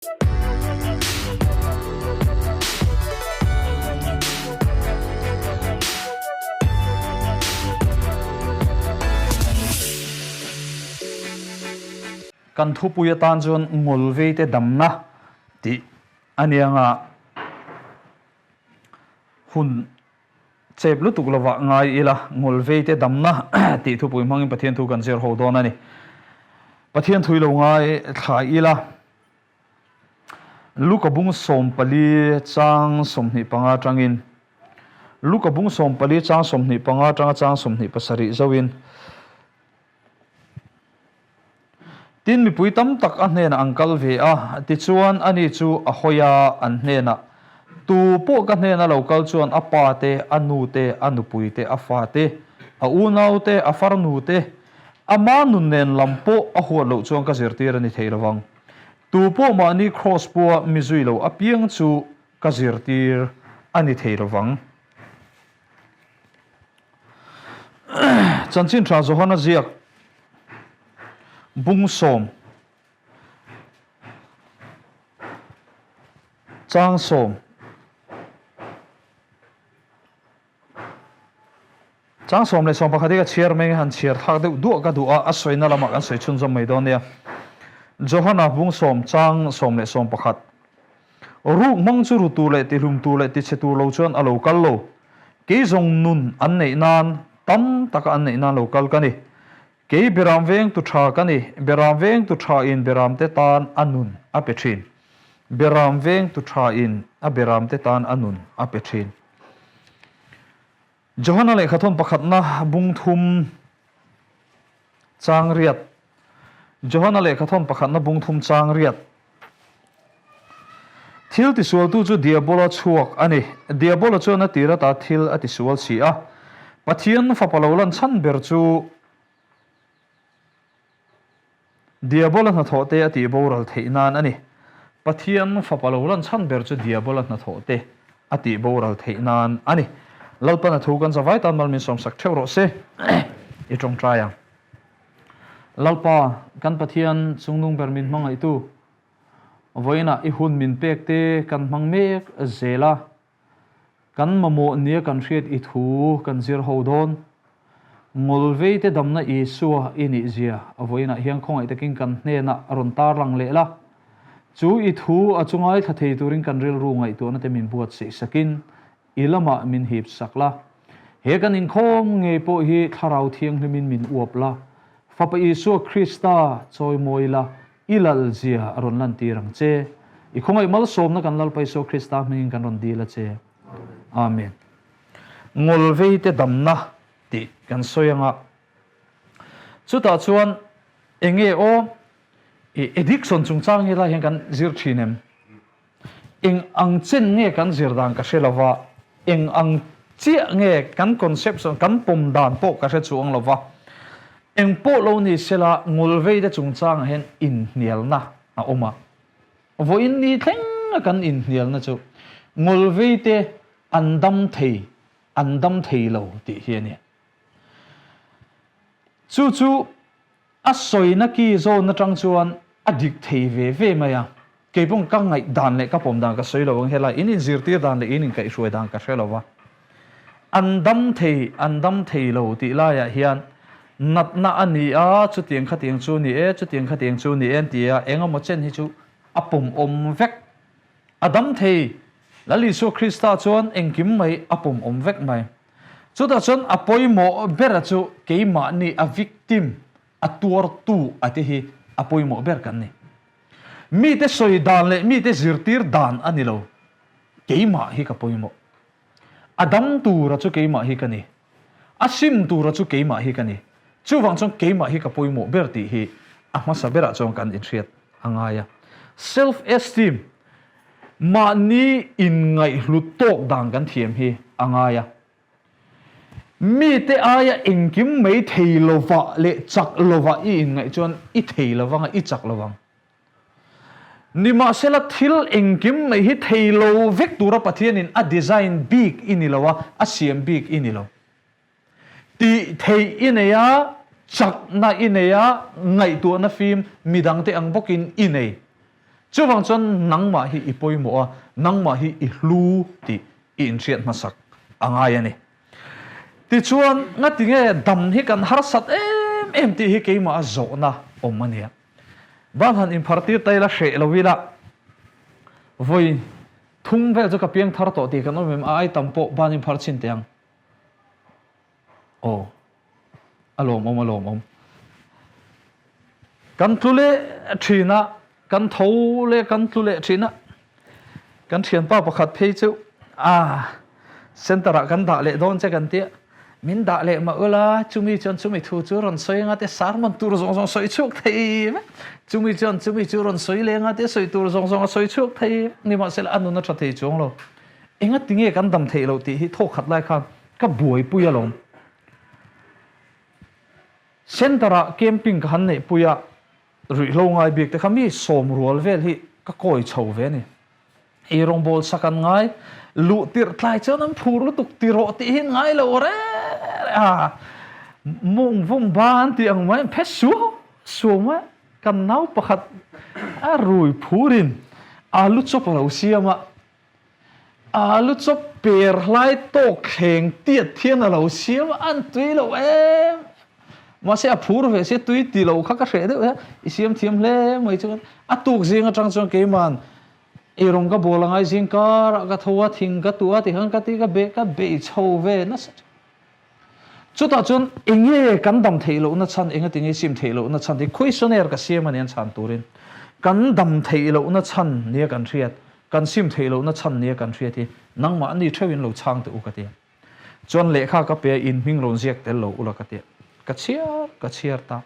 Kan thupui atan chuan ngawlveite damna tih a ni anga hun chep lutuk lovah ngai ila ngawlveite damna tih thupui hmangin Pathian thu kan zir ho dawn a ni. Pathian thui lo ngai thla ila. Luka bung 14 chang 25 atangin Luka bung 14 chang 25 atanga chang 27 zoin Tin mipui tam tak a hnenah an kal ve a, tichuan ani chu a hawi a, an hnenah, Tu pawh ka hnena lo kal chuan a pa te, a nu te, a nupui te, a fa te, a unau te, a farnu te, ama nun nen lam pawh a huat loh chuan ka zirtir a ni thei lovang. Tu pawh mahni kraws pua mi zui lo apiang chu ka zirtir a ni thei lovang. Chanchin tha Johana ziak bung sawm chang sawm chang sawm leh sawm pakhat hi ka chhiar mai han chhiar thlak deuh duah ka duh a a sawina lamah kan sawi chhunzawm mai dawn nia Johana bung sawm chang sawm leh sawm pakhat Ruk hmang chu ru tur leh tihlum tur leh tichhe tur lo chuan a lo kal lo. Kei zawng nun an neih nan, tam taka an neih nan lo kal ka ni. Kei Beram vengtu tha ka ni, Beram vengtu tha in Beramte tan a nun a pe thin. Beram vengtu tha in a Beramte tan a nun a pe thin. Johana lehkhathawn pakhatna bung thum chang riat Johana lehkhathawn pakhatna bung thum chang riat Thil tisualtu chu Diabola chhuak a ni. Diabola chuan a tir ata thil a tisual si a. Pathian fapa lo lan chhan ber chu Diabola hnathawh te a tih boral theih nan a ni. Pathian fapa lo lan chhan ber chu Diabola hnathawh te a tih boral theih nan a ni. Lalpan a thu kan zavai tan mal min sawmsak theuh rawh se. I tawngtai ang. Lalpa, kan Pathian chungnung ber min hmangaihtu, vawiinah i hun min pek te kan hmang mek zel a. Kan mamawh nia kan hriat i thu kan zir ho dawn. Ngawlvei te damna Isua i nih zia a vawiinah hian khawngaih takin kan hnenah a rawn tarlang leh la. Chu i thu a chungai thla thei turin kan rilru ngaihtuahna te min buatsaih sakin i lamah min hip sak la. He kan inkhawm ngei pawh hi Thlarau Thianghlimin min uap la. Fapa Isua Krista chawimawi la I lal zia a rawn lantir ang che. I khawngaih malsawmna kan Lalpa Isua Krista hmingin kan rawn dil a che. Amen. Ngawlvei te damna tih kan sawi anga chutah chuan enge aw i addiction chungchang hi lai hian kan zir thin em? Eng ang chen nge kan zir dan ka hre lova, eng ang chiah nge kan conception, kan pawm dan pawh ka hre chuang lova. Eng pawh lo ni sela ngawlvei te chungchangah hian inhnialna a awm a. Vawiin ni thleng a kan inhnialna chu ngawlvei te an dam thei, an dam thei lo tih hi a ni. Chu chu A sawina ki zawn atang chuan a dik thei ve ve mai a, kei pawh ka ngaih dan leh ka pawm dan ka sawi lo ang helai in inzirtir dan leh in inkaihhruai dan ka hre lo va, an dam thei an dam thei lo tih laiah hian natna a ni a, chutiang khatiang chu ni e, chutiang khatiang chu ni e an ti a, eng emaw chen hi chu a pawm awm vek, a dam thei Lal Isua Krista chuan engkim mai a pawm awm vek mai. Chutah chuan a pawimawh bera chu keimahni a victim, a tuartu a te hi a pawimawh ber kan ni. Mite sawi dan leh mite zirtir dan a ni lo, keimah hi ka pawimawh. A dam tura chu keimah hi ka ni, a sim tura chu keimah hi ka ni. Chuvang chuan keimah hi ka pawimawh ber tih hi a hmasa berah chuan kan inhriat a ngai a. Self esteem, Mahni inngaihhlut tawk dan kan thiam hi a ngai a. Mite aia engkim mai thei lovah leh chak lovah i inngaih chuan i thei lovang a, i chak lovang. Nimahsela thil engkim mai hi thei lo vek tura Pathianin a design bik i ni lo a, a siam bik i ni lo. Tih theih i nei a, chakna i nei a, ngaihtuahna fim midangte ang bawkin i nei. Chuvang chuan nangmah hi i pawimawh a, nangmah hi i hlu tih i inhriat hmasak a ngai a ni. Tichuan, ngatinge dam hi kan harsat em em tih hi keimah a zawhna awm a nia. Ban han inphar tir ta ila hreh lo ila, vawi thum vel chu ka piang thar tawh tih kan awm em? A ai tam pawh ban inphar chhin teh ang. Aw, a lawmawm, a lawmawm. Kan tlu leh thin a, kan tho leh kan tlu leh thin a. Kan thianpa pakhat phei chu a center ah kan dah leh dawn che kan tia, min dah leh mah ula chumi chuan chumi thu chu rawn sawi anga te sermon tur zawng zawng sawi chhuak thei vek, chumi chuan chumi chu rawn sawi leh anga te sawi tur zawng zawng a sawi chhuak thei vek nimahsela a nun a tha thei chuang lo. Engati nge kan dam theih loh tih hi thawk khat lai khan ka buaipui alawm. Center ah camping ka han neihpui a, ruihhlo ngai bik te kha mi sawm rual vel hi ka kawi chho ve a ni. Ei rawngbawl sak an ngai, luh tirh tlai chuan an phur lutuk ti rawh tih hi ngai lo reng reng a, mawng vawng ban tih ang mai an phe suau suau mai a, kan nau pakhat a rui phurin alu chawp a lo siam a, Alu chawp per hlai tawk thleng tiat hian a lo siam a, an tui lo em. Mahse a phur ve sia tui ti lo kha ka hreh deuh e, i siam thiam hle mai chuan a tuk zing atang chuan keiman eirawng ka bawl angai zing karah ka tho a, thing ka tuah a tikhan ka ti ka be ka bei chho ve nasa thin. Chutah chuan enge kan dam theih lohna chhan, enga tinge sim theih lohna chhan tih questionnaire ka siam a ni an chhan turin. Kan dam theih lohna chhan nia kan hriat, kan sim theih lohna chhan nia kan hriat hi nangmah ni theuhin lo chhang teh u ka ti a. Chuan lehkha ka pe a, in hming rawn ziak tel lo ula ka ti a. Ka chhiar ka chhiar ta.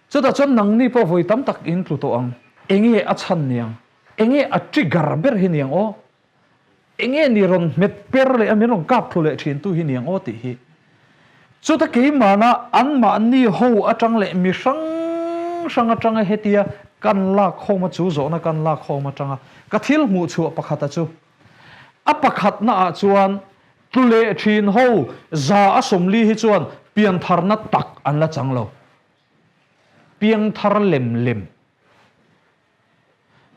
Chutah chuan nangni pawh vawi tam tak in tlu tawh ang. Enge a chhan niang? Enge a trigger ber hi niang aw? Enge ni rawn hmet per leh a min rawn kap thlu leh thin tu hi niang aw tih hi. Chuta keimahna anmahni ho atang leh mi hrang hrang atanga hetia kan lak khawm a chu zawhna kan lak khawm atanga ka thil hmuh chhuah pakhata chu a pakhatna ah chuan tlu leh thin ho za a 40 hi chuan piantharna tak an la chang lo. Piangthar lem lem.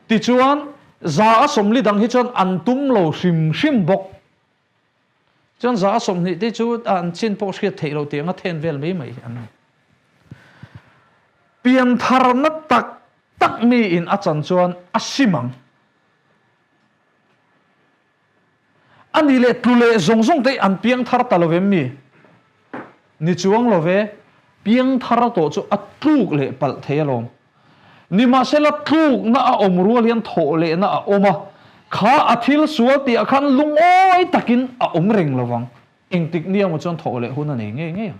Tichuan, 140 dang hi chuan an tum lo hrim hrim bawk. Chuan 120 te chu an chin pawh hriat theih loh tiang a then vel mai mai hi an ni. Piantharna tak tak miin a chan chuan a sim ang. A nih leh tlu leh zawng zawng te hi an piang thar ta lo em mi? Ni chuang lo ve, piang thar tawh chu a tluk leh palh thei alawm. Nimahsela tlukna a awm rual hian thawh lehna a awm a, kha a thil sual tihah khan lungawi takin a awm reng lo vang. Engtik ni emaw chuan thawh leh hun a nei ngei ngei ang.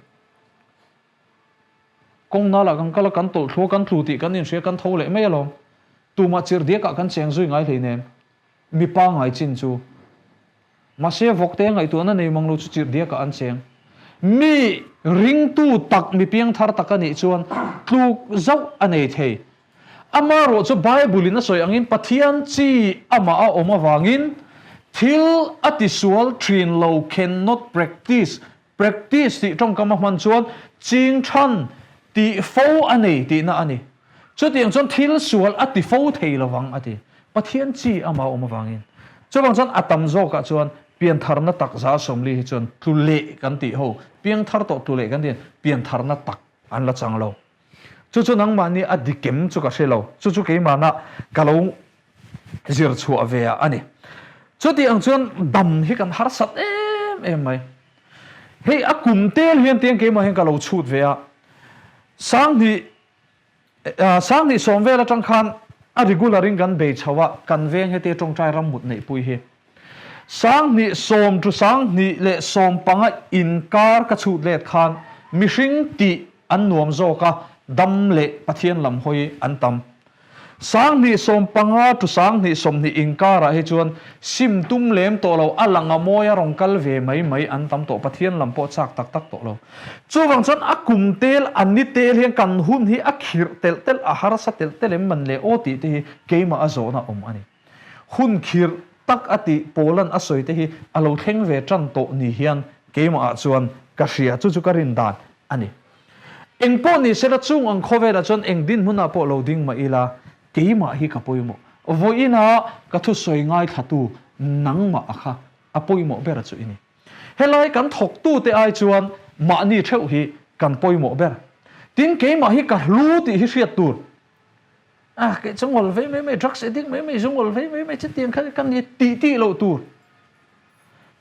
Kawng nalah kan kal a, kan tawlh thlu a, kan tlu tih kan inhria, kan tho leh mai alawm. Tumah chirhdiakah kan cheng zui ngai hleinem. Mi pangngai chin chu. Mahse vawkte ngaihtuahna nei mang lo chu chirh diakah an cheng. Mi ringtu tak, mi piangthar tak a nih chuan tluk zauh a nei thei. Amaherawh chu Bible in a sawi angin Pathian chi amah a awm avangin thil a tisual thin lo, cannot practice, Practice tih tawngkam a hman chuan ching than tih fo a nei tihna a ni. Chutiang chuan thil sual a ti fo thei lovang a ti. Pathian chi ama awm avangin. Chuvang chuan a tam zawkah chuan piantharna tak 40 hi chuan tlu leh kan tih ho, piangthar tawh tlu leh kan tih piantharna tak an la chang lo. Chu chu nangmahni a dikem chu ka hre lo. Chu chu keimahna ka lo zir chhuah ve a ni. Chuti ang chuan dam hi kan harsat em em mai. Hei a kum tel hian tiang keimah hian ka lo chhut ve a. 2000 2010 vel atang khan a regular in kan bei chho a, kan veng heti tawngtai ram mut neihpui hi. 2010 to 2015 inkar ka chhut let khan mihring tih an nuam zawk a, dam leh Pathian lam hawi an tam. 2015 to 2020 inkarah hi chuan sim tum lem tawh lo, a lang a mawi a rawn kal ve mai mai an tam tawh, Pathian lam pawh chak tak tak tawh lo. Chuvang chuan a kum tel, a ni tel hian kan hun hi a khirh telh telh, a harsa telh telh em man le aw tih te hi keimah a zawhna awm a ni. Hun khirh tak a tih Paulan a sawi te hi a lo thleng ve tan tawh ni hian keimahah chuan ka hria, chu chu ka rin dan a ni. Eng pawh ni sela chung ang khawvelah chuan eng dinhmunah pawh lo ding mah ila. Keimah hi ka pawimawh. Vawiina ka thusawi ngaithlatu nangmah a kha a pawimawh ber chu i ni. Helai kan thawktute ai chuan mahni theuh hi kan pawimawh ber. Tin, keimah hi ka hlu tih hi hriat tur. Ah, kei chu ngawl vei mai mai, drugs addict mai mai, zu ngawl vei mai mai chutiang kha ka ni tih tih loh tur.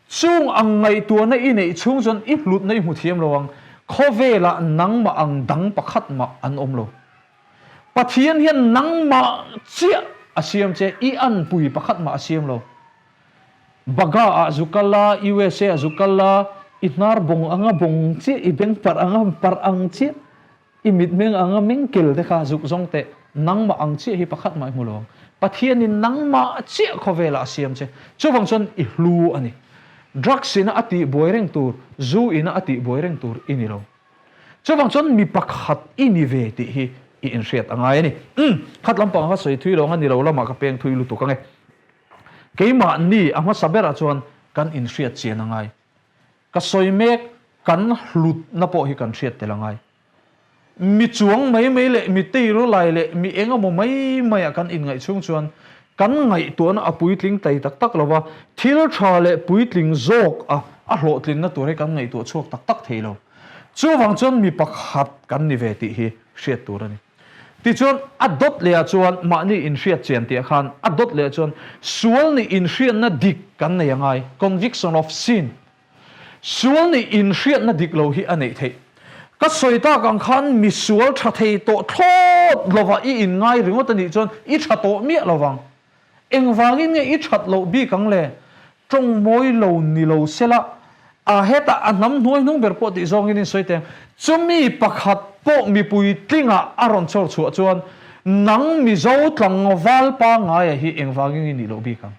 Chung ang ngaihtuahna i neih chhung chuan i hlutna i hmu thiam lo ang, khawvelah nangmah ang dang pakhat mah an awm lo. Pathian hian nangmah chiah a siam che, i anpui pakhat mah a siam lo. Baga ah zu kal a, USA ah zu kal a, i hnar bawng anga bawng chiah, i beng parh anga parh ang chiah, i mitmeng anga meng kel te kha zuk zawng teh, nangmah ang chiah hi pakhat mah i hmu lo ang. Pathianin nangmah chiah khawvelah a siam che. Chuvang chuan i hlu a ni. Drugs ina a tihbuai reng tur, zu ina a tihbuai reng tur i ni lo. Chuvang chuan mi pakhat i ni ve tih hi i inhriat a ngai a ni. Umm, khat lampang kha sawi thui lo ang a ni lo lamah ka peng thui lutuk ang e. Keimahni a hmasa berah chuan kan inhriat chian a ngai. Ka sawi mek kan hlutna pawh hi kan hriat tel a ngai. Mi chuang mai mai leh mi teiru lai leh mi eng emaw mai maiah kan inngaih chhung chuan kan ngaihtuahna a puitling tai tak tak lo va, thil tha leh puitling zawk a a hlawhtlinna tur hi kan ngaihtuah chhuak tak tak thei lo. Chuvang chuan mi pakhat kan ni ve tih hi hriat tur a ni. Tichuan, a dawt lehah chuan mahni inhriat chian tihah khan a dawt lehah chuan sual nih inhriatna dik kan nei a ngai, conviction of sin. Sual nih inhriatna dik lo hi a neih theih. Ka sawi tak ang khan mi sual tha thei tawh thlawt lova i inngai ringawt a nih chuan i tha tawh miah lovang. Engvangin nge i that loh bik ang le? Tawng mawi lo ni lo sela, a hetah a hnam hnuai hnung ber pawh tih zawngin in sawi teng. Chumi pakhat pawh mipui tlingah a rawn chawr chhuah chuan nang Mizo tlangval pangaia hi engvangin i nih loh bik ang?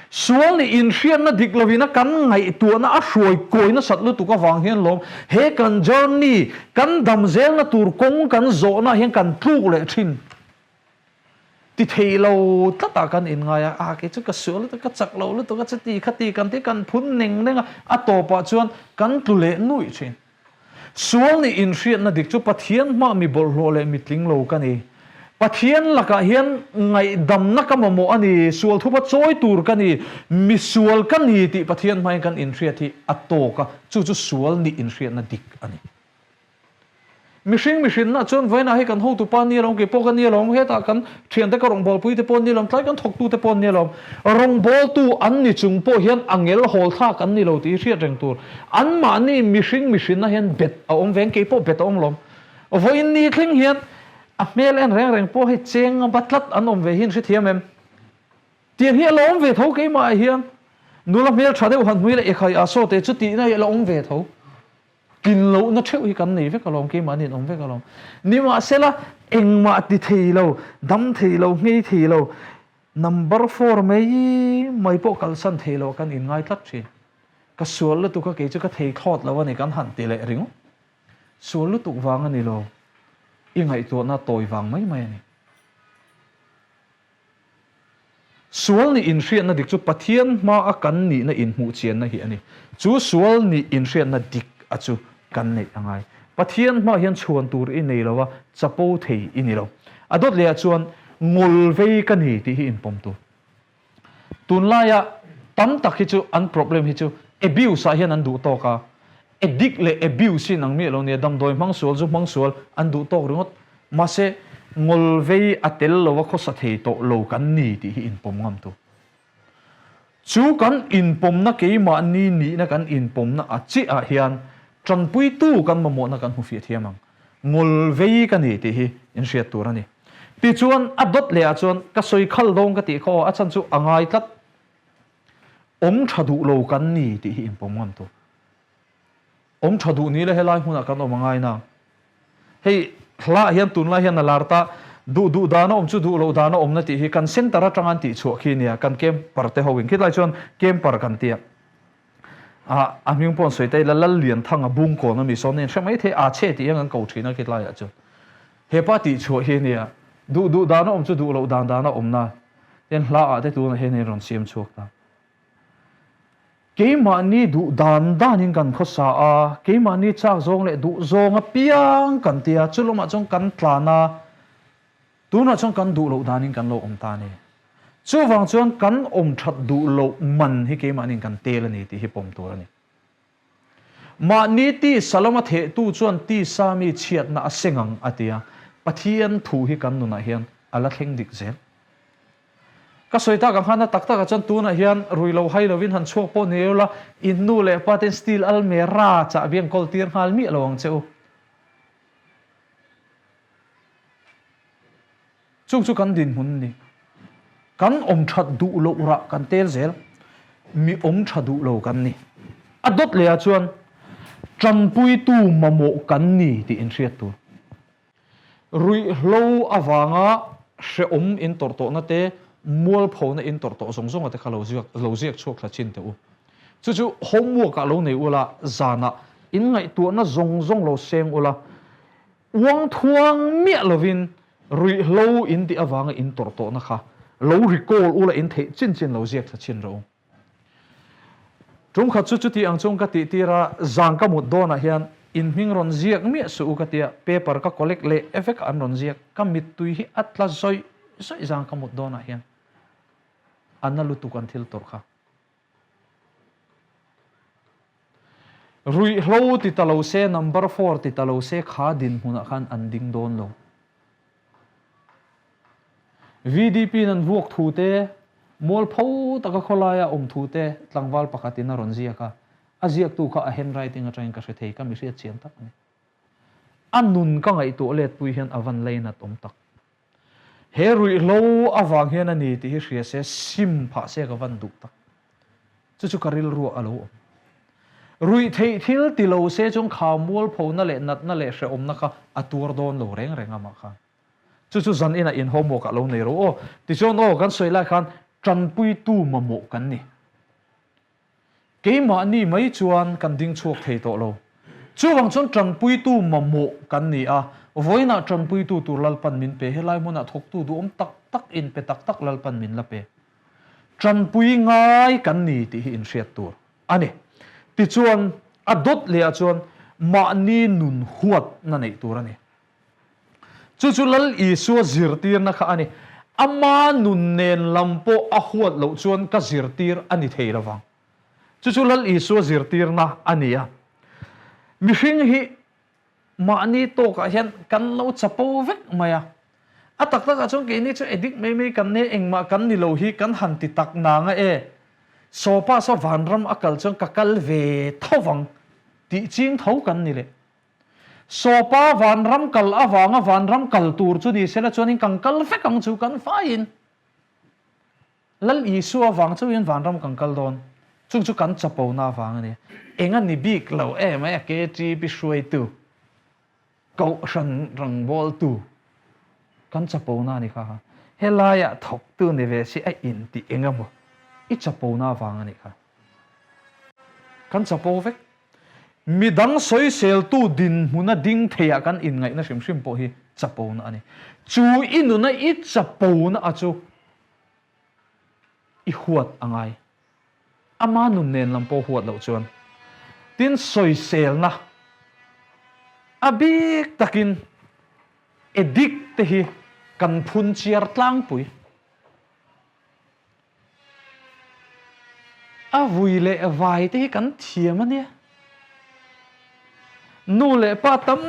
Sual nih inhriatna dik lovin a kan ngaihtuahna a hruai kawi nasat lutuk avang hian lawm he kan journey, kan dam zelna tur kawng kan zawhna hian kan tluk leh thin. Ti thei lo tlatah kan inngai a, ah kei chu ka sual lutuk, ka chak lo lutuk a, chuti khati kan ti kan phun neng neng a, a tawpah chuan kan tlu leh nuih thin. Sual nih inhriatna dik chu Pathian hmah mi bawlhhlawh leh mi tling lo ka ni. Pathian lakah hian ngaihdamna ka mamawh a ni, sual thupa chawi tur ka ni, mi sual ka ni tih Pathian hmain kan inhriat hi a tawk a, chu chu sual nih inhriatna dik a ni. Mihring mihrinna chuan vawiinah hei kan hotu pa ni alawm, kei pawh ka ni alawm, hetah kan thiante ka rawngbawlpui te pawh an ni alawm, tlai kan thawktu te pawh an ni alawm. Rawngbawltu an ni chung pawh hian a ngel hawl thlak an ni lo tih hi hriat reng tur. Anmahni mihring mihrinna hian bet a awm ve ang, kei pawh bet a awm lawm. Vawiin ni thleng hian a hmel en reng reng pawh hei cheng a ba tlat an awm ve hi an hrethiam em? Tiang hi a la awm ve tho keimah ah hian nula hmel tha deuh han hmui leh ekhai ah saw te chu tihna hi a la awm ve tho. Tlin lohna theuh hi kan nei vek alawm, keimahni an awm vek alawm. Nimahsela, engmah ti thei lo, dam thei lo, nghei thei lo, number four mai mai pawh kalsan thei lo kan inngai tlat thin. Ka sual lutuk a, kei chu ka thei thlawt lo a ni kan han ti leh ringawt. Sual lutuk vang a ni lo, i ngaihtuahna tawi vang mai mai a ni. Sual nih inhriatna dik chu Pathian hmaa kan nihna inhmuhchianna hi a ni. Chu sual nih inhriatna dik a chu kan neih a ngai. Pathian hmaah hian chhuan tur i nei lo a, chapo thei i ni lo. A dawt lehah chuan ngawlvei ka ni tih hi inpawm tur. Tunlaia tam tak hi chu an problem hi chu abuse ah hian an duh tawk a, Addict leh abuse hi nang miah lo nia, damdawi hmang sual zu hmang sual an duh tawk ringawt. Mahse, ngawlvei a tel lo a khawsa thei tawh lo kan ni tih hi inpawm ngam tu. Chu kan inpawmna keimahni nihna kan inpawmna a chiah ah hian tanpuitu kan mamawhna kan hmu fiah thiam ang. Ngawlvei ka ni tih hi inhriat tur a ni. Tichuan, a dawt leh ah chuan ka sawi khal dawng ka tih kha aw, a chhan chu a ngai tlat. Awm tha duh lo kan ni tih hi inpawm ngam tur. Awm tha duh ni le helai hmunah kan awm a ngai nang. Hei hla hian tunlai hian a lar ta, duh duh dana awm chu duh loh dana awmna tih hi kan center atanga an tih chhuah khi nia, kan camper te ho in khitlai chuan camper kan tia. A a hming pawh an sawi ta ila Lallianthanga Bungkawn a mi sawn a inhre mai thei a chhe tih hian kan ko thin a khitlaiah chuan. Hepa tih chhuah hi nia, duh duh dana awm chu duh loh dan dana awmna. Ten hla ah te tunah hian in rawn siam chhuak ta. Keimahni duh dan danin kan khawsa a, keimahni chak zawng leh duh zawng apiang kan ti a, chu lamah chuan kan tlan a. Tunah chuan kan duh loh danin kan lo awm ta a ni. Chuvang chuan kan awm that duh loh man hi keimahniin kan tel a ni tih hi pawm tur a ni. Mahni tisa lama thehtu chuan tisa mi chhiatna a seng ang a ti a, Pathian thu hi kan nunah hian a la thleng dik zel. Ka sawi tak ang khan a tak takah chuan tunah hian rui lo hai lovin han chhuak pawh ni ula, in nu leh pa ten steel almera chahbi an kawl tir nghal miah lo ang che u. Chung chu kan dinhmun a ni. Kan awm that duh loh rah kan tel zel. Mi awm tha duh lo kan ni. A dawt leh ah chuan tanpuitu mamawh kan ni tih inhriat tur. Ruihhlo avanga hrehawm in tawrh tawhna te, mualphona in tawrh tawh zawng zawnga te kha lo ziak lo ziak chhuak thla chin teh u. Chu chu homework ah lo nei ula, zanah in ngaihtuahna zawng zawng lo seng ula, Uang thuang miah lovin ruihhlo in tih avanga in tawrh tawhna kha lo recall ula in theih chin chin lo ziak thla chin rawh u. Tum khat chu chuti ang chung ka tih tir a, zan ka mut dawnah hian in hming rawn ziak miah suh u ka tia, paper ka collect leh vek a an rawn ziak, ka mittui hi a tla zawih zawih zan ka mut dawnah hian a na lutuk an thil tawrh kha. Ruihhlo ti ta lo se, number four ti ta lo se kha dinhmunah khan an ding dawn lo. VDP in an vuak thu te, mualpho taka khawlaia awm thu te tlangval pakhatin a rawn ziak a, a ziaktu kha a handwriting atangin ka hre thei, ka mi hriat chian tak a ni. A nun ka ngaihtuah letpui hian a van lainat awm tak. He ruihhlo avang hian a ni tih hi hria se, sim phah se ka van duh tak. Chu chu ka rilruah a lo awm. Ruih theih thil ti lo se chuan kha mualphona leh natna leh hrehawmna kha a tuar dawn lo reng reng amah khan. Chu chu zan inah in homework ah lo nei ro aw. Tichuan aw kan sawi lai khan tanpuitu mamawh kan ni. Keimahni mai chuan kan ding chhuak thei tawh lo. Chuvang chuan tanpuitu mamawh kan ni a, vawiinah tanpuitu tur Lalpan min pe, helai hmunah thawktu duhawm tak tak in pe tak tak Lalpan min la pe. Tanpui ngai kan ni tih hi inhriat tur a ni. Tichuan, a dawt lehah chuan mahni nun huatna neih tur a ni. Chu chu Lal Isua zirtirna kha a ni. Ama nun nen lam pawh a huat loh chuan ka zirtir a ni thei lovang. Chu chu Lal Isua zirtirna a ni a. Mihring hi mahni tawkah hian kan lo chapo vek mai a. A tak takah chuan keini chu edik mai mai kan nia, engmah kan ni lo hi kan han ti tak nang a e. Sawpa saw vanram a kal chuan ka kal ve tho vang tih ching tho kan ni leh. Sawpa vanram kal avanga vanram kal tur chu ni sela chuanin kan kal vek ang chu kan faiin Lal Isua avang chauhin vanram kan kal dawn. Chung chu kan chapona avang a ni. Eng a ni bik lo em ai a KTP hruaitu, Kohhran rangbawltu kan chapona a ni kha kha. Helaiah thawktu ni ve si a intih eng emaw i chapona avang a nih kha. Kan chapo vek. Midang sawiseltu dinhmuna ding theiah kan inngaihna hrim hrim pawh hi chapona a ni. Chu i nuna i chapona a chu i huat a ngai. Ama nun nen lam pawh huat loh chuan. Tin, sawiselna a bik takin addict te hi kan phun chiar tlangpui. A vui leh vai te hi kan thiam a nia. Nu leh pa tam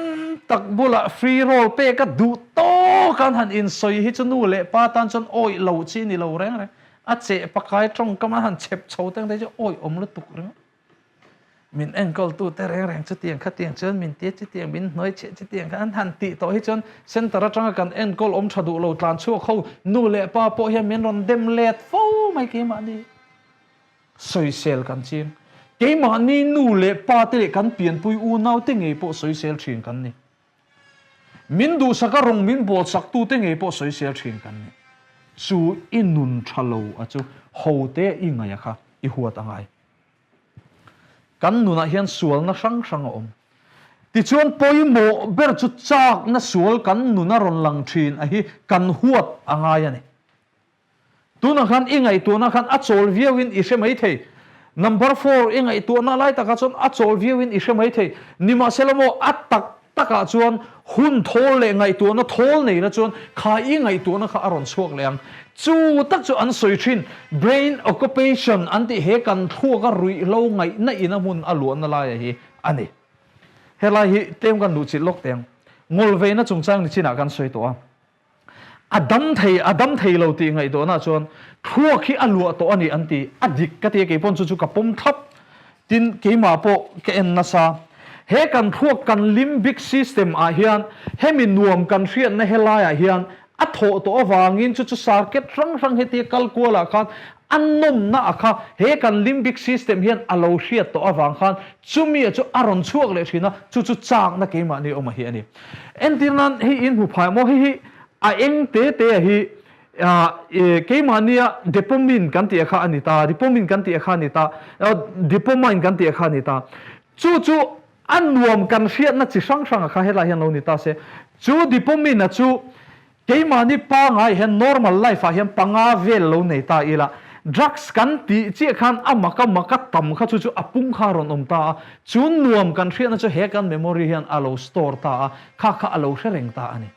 tak bulah free roll pek a duh tawk an han insawi hi chu nu leh pa tan chuan awih lo chi ni lo reng reng. A cheh pakai tawngkam an han chhep chho teng te chu awih awm lutuk ringawt. Min enkawltu te reng reng chutiang khatiang chuan min tia chutiang min hnuai chhiah chutiang kha an han tih tawh hi chuan centre atanga kan enkawl awm tha duh lo tlan chhuak ho nu leh pa pawh hian min rawn dem let fo mai keimahni sawisel kan ching. Keimahni nu leh pa te leh kan pianpui unau te ngei pawh sawisel thin kan ni. Min duhsaka rawng min bawlsak tu te ngei pawh sawisel thin kan ni. Chu i nun tha lo a chu ho te i ngaih a kha i huat a ngai. Kan nunah hian sualna hrang hrang a awm. Tichuan pawimawh ber chu chakna sual kan nuna rawn lang thin a hi kan huat a ngai a ni. Tunah khan i ngaihtuahna khan a chawl viauin i hre mai thei. Number four i ngaihtuahna lai takah chuan a chawl viauin i hre mai thei. Nimahsela maw a tak. takah chuan hun thawl leh ngaihtuahna thawl nei la chuan kha i ngaihtuahna kha a rawn chhuak leh ang. Chu tak chu an sawi thin, brain occupation an tih he kan thluaka ruihhlo ngaihna in a hmun a luahna laia hi a ni. Helai hi tlem kan luhchilh lawk teh ang. Ngawlveina chungchang ni chinah kan sawi tawh a. A dam thei, a dam thei lo tih ngaihtuahna chuan thluak hi a luah tawh a ni an ti. A dik ka ti a, kei pawn chu chu ka pawm thlap. Tin, keimah pawh ka en nasa. He kan thluak kan limbic system ah hian hemi nuam kan hriatna helaiah hian a thawh tawh avangin chu chu circuit hrang hrang hetia kal kualah khan a nawmna a kha he kan limbic system hian a lo hriat tawh avang khan chumia chu a rawn chhuak leh thin a, chu chu chakna keimahni awm a hi a ni. Entir nan hei in hmu phai maw hei hi a eng te te a hi keimahnia dopamine kan tih a kha a ni ta, dopamine kan tih a kha a ni ta, dopamine kan tih a kha a ni ta. Chu chu a nuam kan hriatna chi hrang hrang a kha helai hian lo ni ta se, chu dopamine a chu Keimahni pangai hian normal life ah hian panga vel lo nei ta ila, drugs kan tih chiah khan a maka maka tam kha chu chu a pung kha a rawn awm ta a, chu nuam kan hriatna chu he kan memory hian a lo store ta a, kha kha a lo hre reng ta a ni.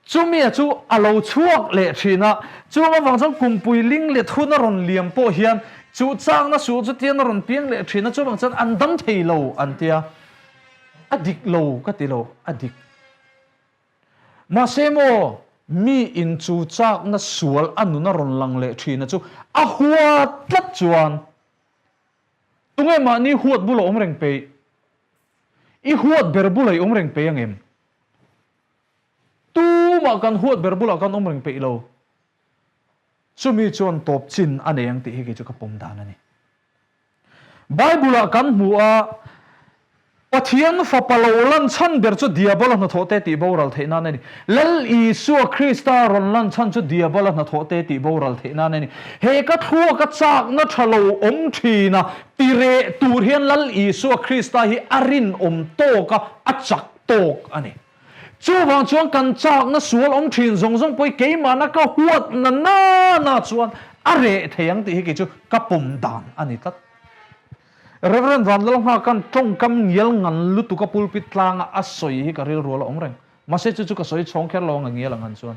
Chumia chu a lo chhuak leh thin a, chung avang chuan kumpui ling let hun a rawn liam pawh hian chu chakna suh chu tian a rawn piang leh thin a, chuvang chuan an dam thei lo an tia, a dik lo ka ti lo, a dik. Mahse maw, mi in chu chakna sual a nun a rawn lang leh thina chu a huat tlat chuan tunge mahni huat bula awm reng peih? I huat ber bula i awm reng peih ang em? Tumah kan huat ber bulah kan awm reng peih lo. Chumi chuan tawp chin a nei ang tih hi kei chu ka pawm dan a ni. Bible-ah kan hmu a, Pathian Fapa lo lan chhan ber chu Diabola hnathawhte tih boral theih nan a ni. Lal Isua Krista rawn lan chhan chu Diabola hnathawhte tih boral theih nan a ni. He ka thluaka chakna tha lo awm thin a, ti reh tur hian Lal Isua Krista hi a rinawm tawk a, a chak tawk a ni. Chuvang chuan kan chakna sual awm thin zawng zawng pawh hi keimahna ka huatna nana chuan a reh thei ang tih hi kei chu ka pawm dan a ni tlat. Rev. Vanlalnghaka'n tawngkam ngial ngan lutuka pulpit tlanga a sawi hi ka rilrual a awm reng. Mahse chu chu ka sawi chhawng kher lo ang a ngial ang han chuan.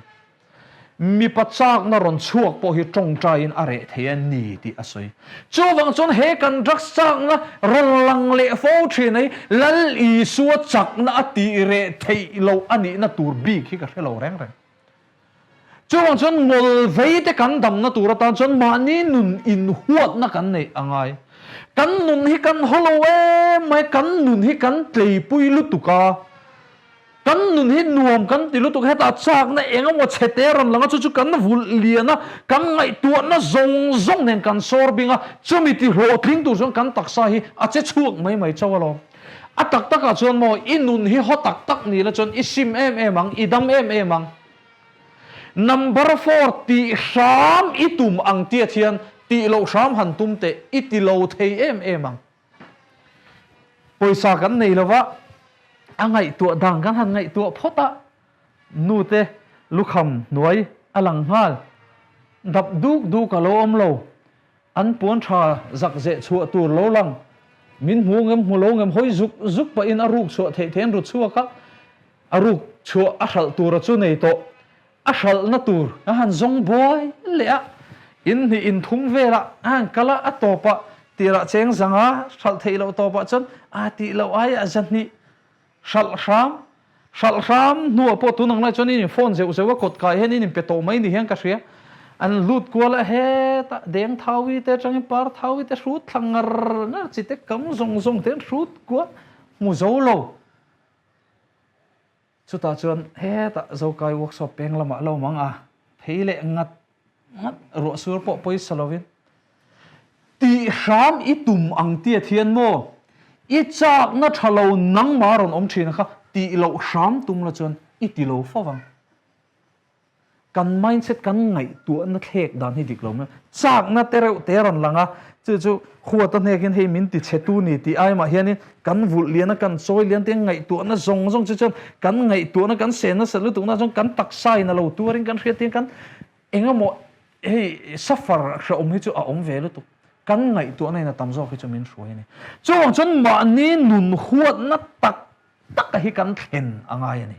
Mipa chakna rawn chhuak pawh hi tawngtaiin a reh thei a ni tih a sawi. Chuvang chuan he kan drugs chakna rawn lang leh fo thin hi Lal Isua chakna a tih reh theih loh a nihna tur bik hi ka hre lo reng reng. Chuvang chuan ngawl vei te kan damna tur atan chuan mahni nun inhuatna kan neih a ngai. Kan nun hi kan haw lo em mai, kan nun hi kan tleipui lutuk a. Kan nun hi nuam kan ti lutuk, hetah chakna eng emaw chhe te rawn lang a, chu chu kan vulh lian a, kan ngaihtuahna zawng zawng nen kan sawr bing a, chumi ti hlawhtling tur chuan kan taksa hi a che chhuak mai mai chauh alawm. A tak takah chuan maw, i nun hi haw tak tak ni la chuan i sim em em ang, i dam em em ang. Number four tih hram i tum ang tiat hian tih loh hram han tum teh, i ti lo thei em em ang. Pawisa kan nei lova, a ngaihtuah dan kan han ngaihtuah phawt a, nute lukham hnuai a lang nghal, dap duk duk a lo awm lo, an puan tha zak zeh chhuah tur lo lang, min hmu ngem hmu lo ngem hawi zuk zuk pahin a ruk chhuah theih theih an ru chhuak a, a ruk chhuah a hralh tura chu nei tawh. A hralhna tur a han zawng buai leh a, in hnih in thum velah a han kal a, a tawpah tirah cheng zanga hralh theih loh tawpah chuan a tih loh aiah zahnih hralh hram, hralh hram hnuah pawh tun ang lai chuan in in phone zeuh zeuh a, kawt kai hian in in pe tawh mai ni hian ka hria. An lut kual a, hetah deng thaui te atangin par thaui te hrut thla ngar ngar chi te kam zawng zawng te an hrut kual hmu zo lo. Chutah chuan hetah Zokai workshop peng lamah lo mang a, phei leh ngat ngat ruah sur pawh pawisa lovin tih hram i tum ang tia thian maw? I chakna tha lo nangmah rawn awm thin kha tih loh hram tum la chuan i ti lo fo vang. Kan mindset kan ngaihtuahna thlek dan hi dik lo mai. Chakna te reuh te rawn lang a, chu chu huat a hnekin hei min ti chhe tu ni tih ai mah hianin kan vulh lian a, kan chawi lian te ngaihtuahna zawng zawng chu chuan kan ngaihtuahna kan sen nasa lutukna chuan kan taksa in a lo tuarin kan hriat hian kan engemaw hei suffer hrehawm hi chu a awm ve lutuk. Kan ngaihtuahna in a tam zawk hi chu min hruai a ni. Chuvang chuan mahni nun huatna tak. taka hi kan thlen a ngai a ni.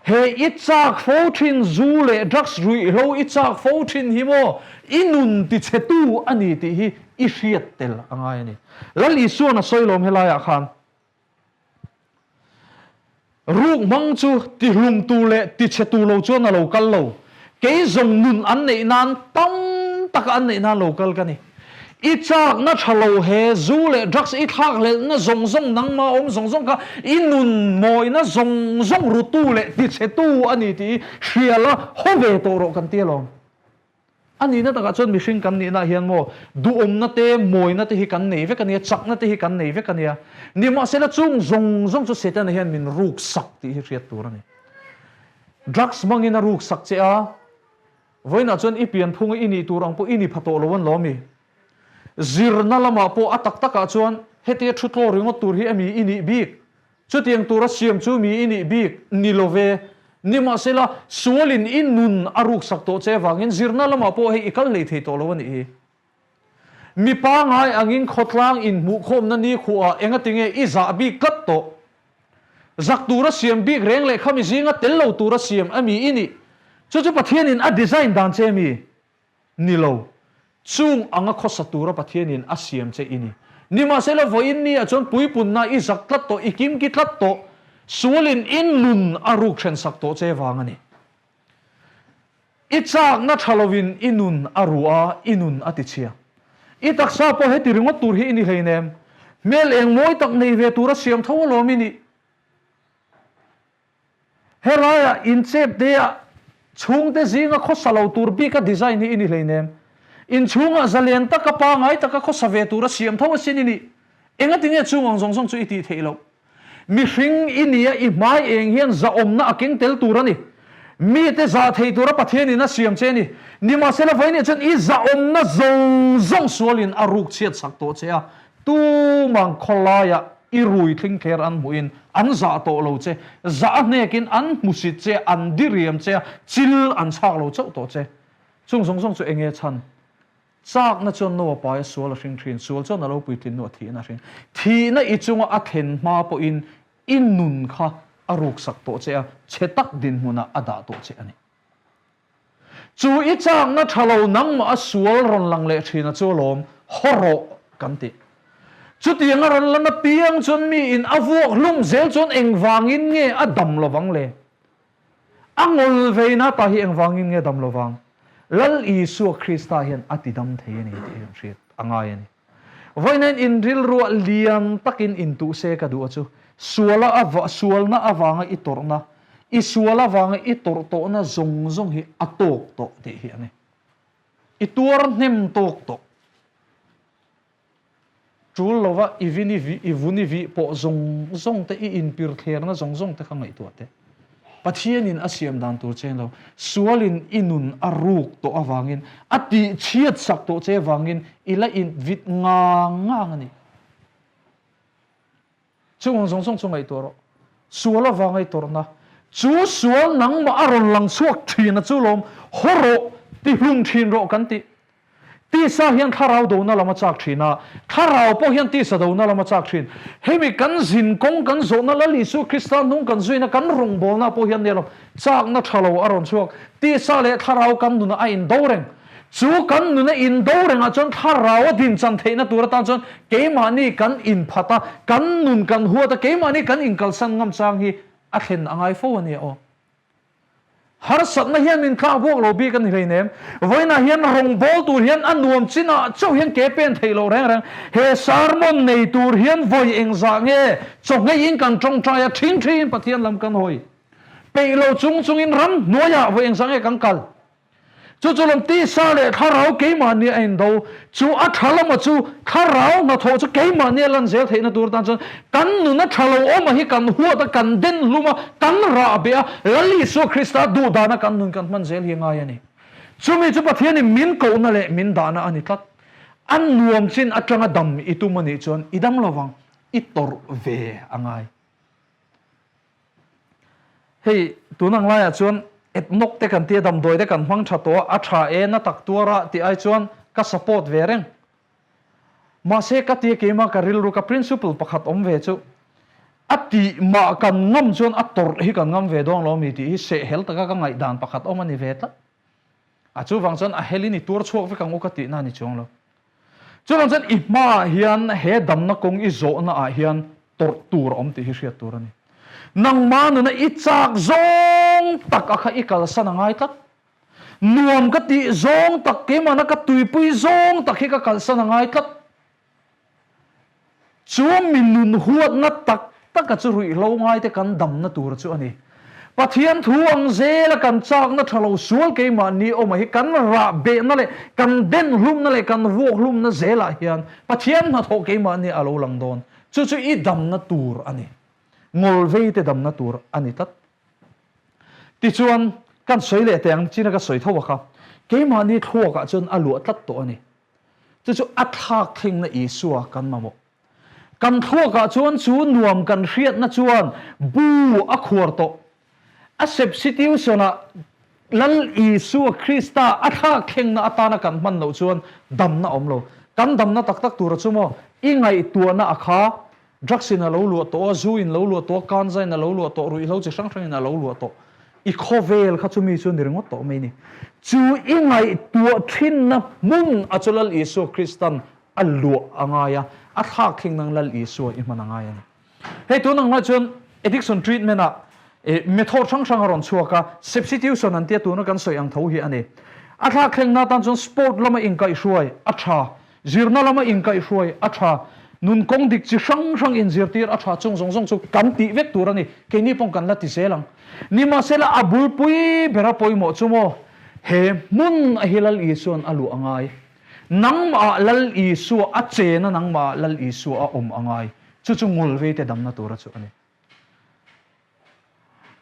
He i chak fo thin zu leh drugs ruihhlo i chak fo thin hi maw i nun tichhetu a ni tih hi i hriat tel a ngai a ni. Lal Isuan a sawi lawm helaiah khan. Ruk hmang chu tihlumtu leh tichhetu lo chuan a lo kal lo. Kei zawng nun an neih nan tam taka an neih nan lo kal ka ni. I chakna tha lo he zu leh drugs i thlakhlelhna zawng zawng nangma awm zawng zawng kha i nun mawina zawng zawng rutu leh tichhetu a ni tih i hria la haw ve tawh rawh kan ti alawm. A nihna takah chuan mihring kan nihna ah hian maw duhawmna te, mawina te hi kan nei vek a nia, chakna te hi kan nei vek a nia. Nimahsela chung zawng zawng chu Setana hian min ruksak tih hi hriat tur a ni. Drugs hmangin a ruksak che a, vawiinah chuan i pianphunga i nih tur ang pawh i ni pha tawh lo an lo mi. Zirna lamah pawh a tak takah chuan hetia thu tlaw ringawt tur hi a mi i nih bik? Chutiang tura siam chu mi i nih bik ni lo ve. Nimahsela, sualin i nun a ruksak tawh che avangin zirna lamah pawh hei i kal hlei thei tawh lo a nih hi. Mi pangai angin khawtlang inhmuhkhawmna ni khuhah engatinge i zah bik tlat tawh? Zak tura siam bik reng leh khami zinga tel lo tura siam a mi i nih? Chu chu Pathianin a design dan che mi? Ni lo. Chung anga khawsa tura Pathianin a siam che i ni. Nimahsela vawiin ni ah chuan puipunna i zak tlat tawh, i kimki tlat tawh, sualin i nun a ruk then sak tawh che vang a ni. I chakna tha lovin i nun a ru a, i nun a tichhia. I taksa pawh heti ringawt tur hi i ni hleinem. Hmel eng mawi tak nei ve tura siam tho alawm i nih. Helaiah inchep te-ah chhungte zinga khawsa lo tur bika design hi i ni hleinem. Inchhungah zalen taka pangai taka khawsa ve tura siam tho asin i nih. Engati nge chung ang zawng zawng chu i tih theih loh? Mihring i nia i hmai eng hian zahawmna a keng tel tur a ni. Mite zah thei tura Pathianin a siam che a ni. Nimahsela vawiinah chuan i zahawmna zawng zawng sualin a ruk chhiat sak tawh che a, Tumang khawlaiah i rui thlingthler an hmuhin an zah tawh lo che, zah a hnekin an hmusit che, an diriam che a, chil an chhak lo chauh tawh che. Chung zawng zawng chu eng nge chhan? Chakna chuan Noa paia sual a hring thin, sual chuan a lo puitlin hnuah thihna a hring. Thihna i chunga a thlen hma pawhin i nun kha a ruksak tawh che a, chhe tak dinhmunah a dah tawh che a ni. Chu i chakna tha lo nangmah a sual rawn lang leh thin a chu alawm, haw rawh kan ti. Chutiang a rawn lan apiang chuan mi in a vuak hlum zel chuan engvangin nge a dam lovang le? A ngawl veina ta hi engvangin nge dam lovang? Lal Isua Krista hian a ti dam thei a ni tih hi kan hriat a ngai a ni. Vawiin in rilruah lian takin intuh se ka duh a chu, suala ava sualna avanga i tawrhna, i sual avanga i tawrh tawhna zawng zawng hi a tawk tawh tih hi a ni. I tuar hnem tawk tawh. Tul lova i vin i vih, i vun i vih pawh zawng zawng te, i inpir thlerna zawng zawng te kha ngaihtuah teh. Pathianin a siam dan tur che lo, sualin i nun a ruk tawh avangin, a tihchhiat sak tawh che avangin i la invit ngang ngang a ni. Chung ang zawng zawng chu ngaihtuah rawh. Sual avanga i tawrhna, chu sual nangmah a rawn lang chhuak thin a chu lawm, haw rawh, tihlum thin rawh kan tih. Tisa hian thlarau dona lam a chak thin a, thlarau pawh hian tisa dona lam a chak thin. Hemi kan zin kawng kan zawhna Lal Isua Krista hnung kan zuina kan rawngbawlna pawh hian nia lo chakna tha lo a rawn chhuak. Tisa leh thlarau kan nunah a indo reng. Chu kan nuna indo rengah chuan thlarau a dinchan theihna tur atan chuan keimahni kan inphat a, kan nun kan huat a, keimahni kan inkalsan ngam chang hi a thlen a ngai fo a nia aw. Harsatna hian min tlak buak lo bik a ni hleinem. Vawiinah hian rawngbâwl tur hian a nuam chinah chauh hian ke pen theih loh reng reng. He sermon nei tur hian vawi engzah nge chawhngeiin kan tawngtai a, ṭhing ṭhingin Pathian lam kan hawi peih lo chung chungin ramhnuaiah vawi engzah nge kan kal. Chu chu lawm tisa leh thlarau keimahni a indo, chu a tha lama chu thlarau hnathawh chu keimahni a lan zel theihna tur tan chuan kan nuna tha lo awma hi kan huat a, kan den hlum a, kan rah beh a, Lal Isua Krista duh dana kan nun kan hman zel hi a ngai a ni. Chumi chu Pathianin min kohna leh min dahna a ni tlat. A nuam chin atanga dam i tum a nih chuan i dam lovang, i tawrh ve a ngai. Hei tun ang laiah chuan etnok te kan tia damdawi te kan hmang tha tawh a, a tha e na tak tuar a tih ai chuan ka support ve reng. Mahse ka tia keimah ka rilru ka principle pakhat awm ve chu. A tih mah kan ngam chuan a tawrh hi kan ngam ve dawn lo mi tih hi sehhel taka ka ngaihdan pakhat awm a ni ve tlat. A chuvang chuan a helin i tuar chhuak vek ang u ka tihna a ni chuang lo. Chuvang chuan i hmaah hian he damna kawng i zawhna ah hian tawrh tur a awm tih hi hriat tur a ni. Nangmah nuna i chak zawng tak a kha i kalsan a ngai tlat. Nuam ka tih zawng tak keimahna ka tuipui zawng tak hi ka kalsan a ngai tlat. Chu mi nun huatna tak taka chu ruihhlo ngaite kan damna tur chu a ni. Pathian thu ang zela kan chakna tha lo sual keimahni awma hi kan rah behna leh kan den hlumna leh kan vuak hlumna zelah hian Pathian hnathawh keimahni a lo lang dawn. Chu chu i damna tur a ni. Ngawlveite damna tur a ni tlat. Tichuan, kan sawi leh teh ang chin a ka sawi tho a kha, keimahni thluakah chuan a luah tlat tawh a ni. Chu chu a thlak thlengna Isua kan mamawh. Kan thluakah chuan chu nuam kan hriatna chuan bu a khuar tawh. A substitution-ah Lal Isua Krista a thlak thlengna atana kan hman loh chuan damna a awm lo. Kan damna tak tak tura chu maw i ngaihtuahna a kha Drugs in a lo luah tawh a, zu in lo luah tawh a, kanza in a lo luah tawh, ruihhlo chi hrang hrang in a lo luah tawh. I khawvel kha chu mi chu ni ringawt tawh mai ni. Chu i ngaihtuah thinna hmun a chu Lal Isua Kristan a luah a ngai a, a thlak thleng nang Lal Isua i hman a ngai a ni. Hei tun ang lai chuan addiction treatment ah method hrang hrang a rawn chhuak a, substitution an tia tuna kan sawi ang tho hi a ni. A thlak thlengna atan chuan sport lama inkaihhruai a tha. Zirna lama inkaihhruai a tha, nun kawng dik chi hrang hrang inzirtir a tha chung zawng zawng chu kan tih vek tur a ni. Keini pawh kan la ti zel ang. Nimahsela a bulpui bera pawimawh chu maw he hmun a hi Lal Isua'n a luah a ngai. Nangmah Lal Isua a chena nangmah Lal Isua a awm a ngai. Chu chu ngawlveite damna tura chu a ni.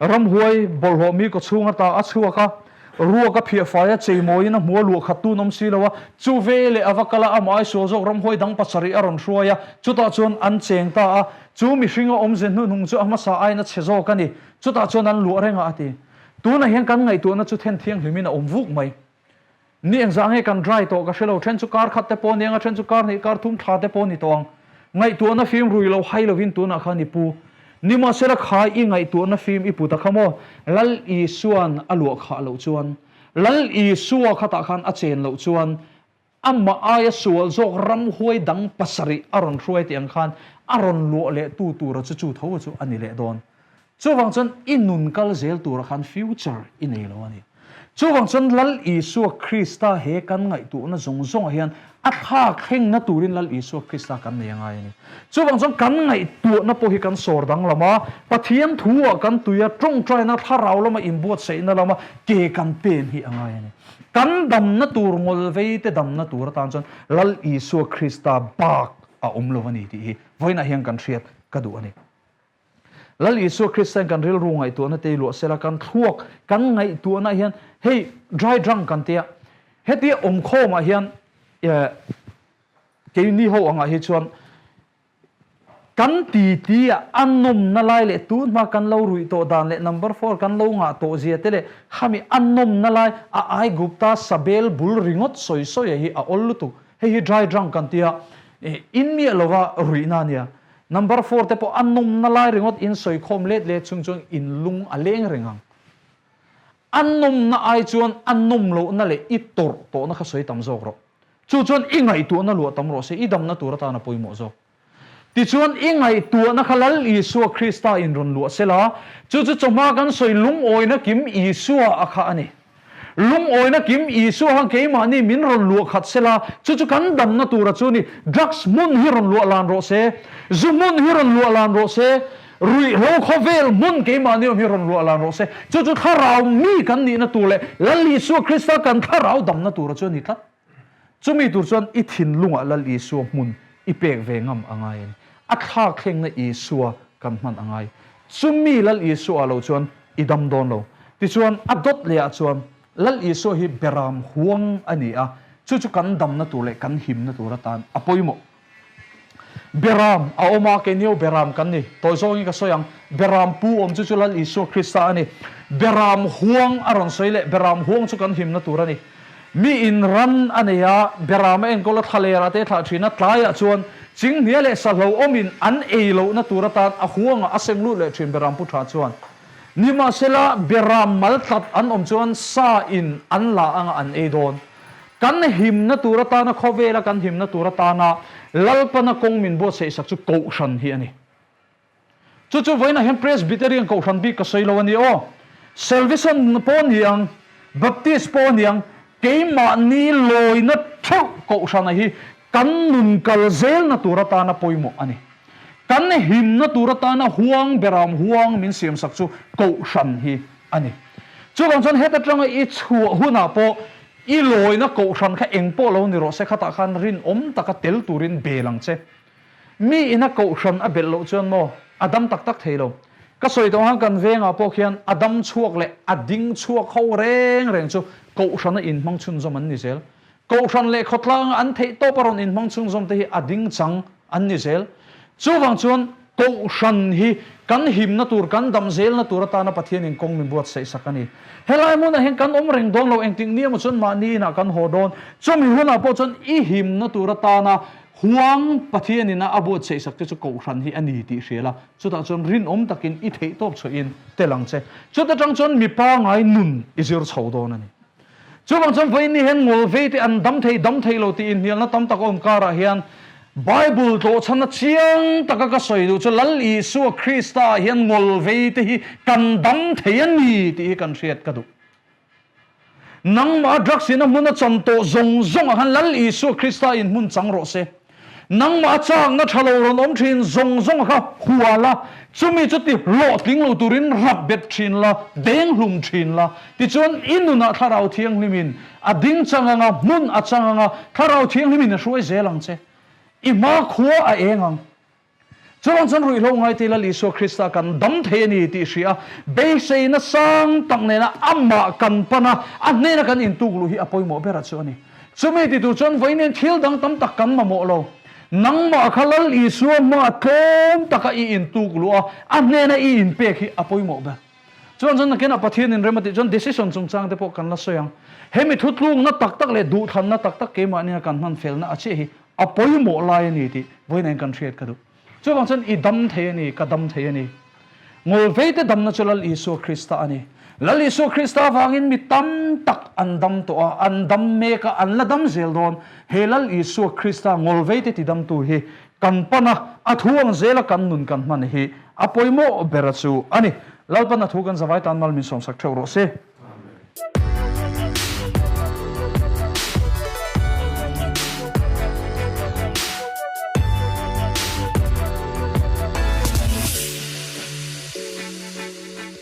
Ramhuai bawlhhlawh mi kawchhung ata a chhuak a, ruak a phiah fai a, cheimawiin a hmu a, luah khat tun awm si lo a, chu veleh a va kal a, amah ai sual zawk ramhuai dang pasarih a rawn hruai a, chutah chuan an cheng ta a, chu mihring a awmze hnuhnung chu a hmasa aiin a chhe zawk a ni, chutah chuan an luah reng a, a ti. Tunah hian kan ngaihtuahna chu then thianghlimin a awm vuk mai. Ni engzah nge kan dry tawh ka hre lo, then chu kar khat te pawh a ni ang a, then chu kar hnih kar thum thla te pawh a ni tawh ang. Ngaihtuahna fim rui lo hai lovin tunah khan i pu. Nimahsela khai i ngaihtuahna fim i put a kha maw? Lal Isua'n a luah khah loh chuan, Lal Isua khatah khan a chen loh chuan, amah aia sual zawk ramhuai dang pasarih a rawn hruai tih ang khan a rawn luah leh tu tura chu chu tho chu a ni leh dawn. Chuvang chuan i nun kal zel tura khan future i nei lo a ni. Chuvang chuan Lal Isua Krista he kan ngaihtuahna zawng zawngah hian a thlak thlengna turin Lal Isua Krista kan nei a ngai a ni. Chuvang chuan kan ngaihtuahna pawh hi kan sawr danglam a, Pathian thu-ah kan tui a, tawngtaina thlarau lama inbuatsaihna lama ke kan pen hi a ngai a ni. Kan damna tur ngawlveite damna tur atan chuan Lal Isua Krista bak a awm lo a ni tih hi vawiinah hian kan hriat ka duh a ni. Lal Isua Krista'n kan rilru ngaihtuahna te i luah sela, kan thluak kan ngaihtuahna hian hei dry drunk kan tia, hetia awmkhawmah hian keini ho angah hi chuan kan titi a a nawmna lai leh tun hma kan lo ruih tawh dan leh number four kan lo ngah tawh zia te leh khami a nawmna lai a Aigupta sabel bul ringawt sawi sawi hi a awl lutuk. Hei hi dry drunk kan tia, in miah lova ruihna a nia. Number four te pawh a nawmna lai ringawt in sawi khawm let let chung chuan in lung a leng reng ang. A nawmna ai chuan a nawm lohna leh i tawrh tawhna kha sawi tam zawk rawh. Chu chuan i ngaihtuahna luah tam rawh se, i damna tur atan a pawimawh zawk. Tichuan i ngaihtuahna kha Lal Isua Krista in rawn luah sela, chu chu chawhma kan sawi lungawina kim Isua a kha a ni. Lungawina kim Isua khan keimahni min rawn luah khat sela, chu chu kan damna tura chu ni. Drugs hmun hi rawn luah lan rawh se, zu hmun hi rawn luah lan rawh se, ruihhlo khawvel hmun keimahni awm hi rawn luah lan rawh se. Chu chu thlarau mi kan nihna tur leh Lal Isua Krista kan thlarau damna tura chu a ni tlat. Chumi tur chuan i thinlungah Lal Isua hmun i pek ve ngam a ngai a ni. A thlak thlengna Isua kan hman a ngai. Chumi Lal Isua ah lo chuan i dam dawn lo. Tichuan a dawt leh ah chuan Lal Isua hi beram huang a ni a, chu chu kan damna tur leh kan himna tur atan a pawimawh. Beram a awm a, keini ho beram kan ni. Tawi zawngin ka sawi ang, beram pu awm chu chu Lal Isua Krista a ni. Beram huang a rawn sawi leh, beram huang chu kan himna tur a ni. Mi in ran a nei a, beram a enkawl a, thlaler a te thlah thin a, tlaiah chuan Chinghnia leh sahlo awmin an ei lohna tur atan a huangah a seng lut leh thin Beram Pu Tha chuan. Nimahsela, Beram mal tlat an awm chuan sa in an la anga an ei dawn. Kan himna tur atana khawvela kan himna tur atana Lalpana kawng min buatsaihsak chu Kohhran hi a ni. Chu chu vawiinah hian Presbyterian Kohhran bik ka sawi lo a ni aw. Salvation pawh a ni ang, Baptist pawh a ni ang, keimahni lawina theuh Kohhrana hi kan nun kal zelna tur atana pawimawh a ni. Kan himna tur atana huang beram huang min siamsak chu Kohhran hi a ni. Chuvang chuan heta tanga i chhuah hunah pawh i lawina Kohhran kha eng pawh lo ni rawh se khatah khan rinawm taka tel turin bel ang che. Mi ina kohhran a belh loh chuan maw a dam tak tak thei lo. Ka sawi tawh ang kan vengah pawh khian a dam chhuak leh a ding chhuak ho reng reng chu kohhrana inhmang chhunzawm an ni zel. Kohhran leh khawtlanga an theih tawp a rawn inhmang chhunzawm te hi a ding chang an ni zel. Chuvang chuan kohhran hi kan himna tur, kan dam zelna tur atana Pathianin kawng min buatsaih sak a ni. Helai hmunah hian kan awm reng dawn lo, engtik ni emaw chuan mahni inah kan haw dawn. Chumi hunah pawh chuan i himna tur atana Huang Pathianin a a buatsaih sak te chu Kohhran hi a ni tih hria la, chutah chuan rinawm takin i theihtawp chhuahin tel ang che. Chuta tang chuan mi pangai nun i zir chho dawn a ni. Chuvang chuan vawiin ni hian ngawlvei te an dam thei dam thei lo tih inhnialna tam tak a awm karah hian Bible tlawhchhana chiang taka ka sawi duh chu Lal Isua Krista ah hian ngawlvei te hi kan dam thei a ni tih hi kan hriat ka duh. Nangmah drugs in a hmun a chan tawh zawng zawng ah khan Lal Isua Krista in hmun chang rawh se. Nangmah a chakna tha lo rawn awm thin zawng zawng ah kha hua la, chumi chu ti hlawhtling lo turin rap bet thin la, deng hlum thin la. Tichuan i nunah Thlarau Thianghlim in a ding chang anga, hmun a chang anga, Thlarau Thianghlim in a hruai zel ang che. I hma khua a eng ang. Chuvang chuan ruihhlo ngaite Lal Isua Krista kan dam thei a ni tih hria a, beiseina sang tak nena amah kan pan a, a hnena kan intuk luh hi a pawimawh ber a chu a ni. Chumi ti tur chuan vawiin thil dang tam tak kan mamawh lo. Nangmah kha Lal Isua hmaa tlawm taka i intuk luh a, a hnena i inpek hi a pawimawh ber. Chuan chuan nakinah Pathian inrem a tih chuan decision chungchang te pawh kan la sawi ang. Hemi thutlukna tak tak leh duhthlanna tak tak keimahnia kan hman felna a chiah hi A pawimawh lai a ni tih vawiin kan hriat ka duh. Chuvang chuan i dam thei a ni, ka dam thei a ni. Ngawlveite damna chu Lal Isua Krista a ni. Lal Isua Krista avangin mi tam tak an dam tawh a, an dam mek a, an la dam zel dawn. He Lal Isua Krista ngawlveite tidamtu hi kan pan a, a thu ang zela kan nun kan hman hi a pawimawh bera chu a ni. Lalpan a thu kan zavai tan mal min sawmsak theuh rawh se.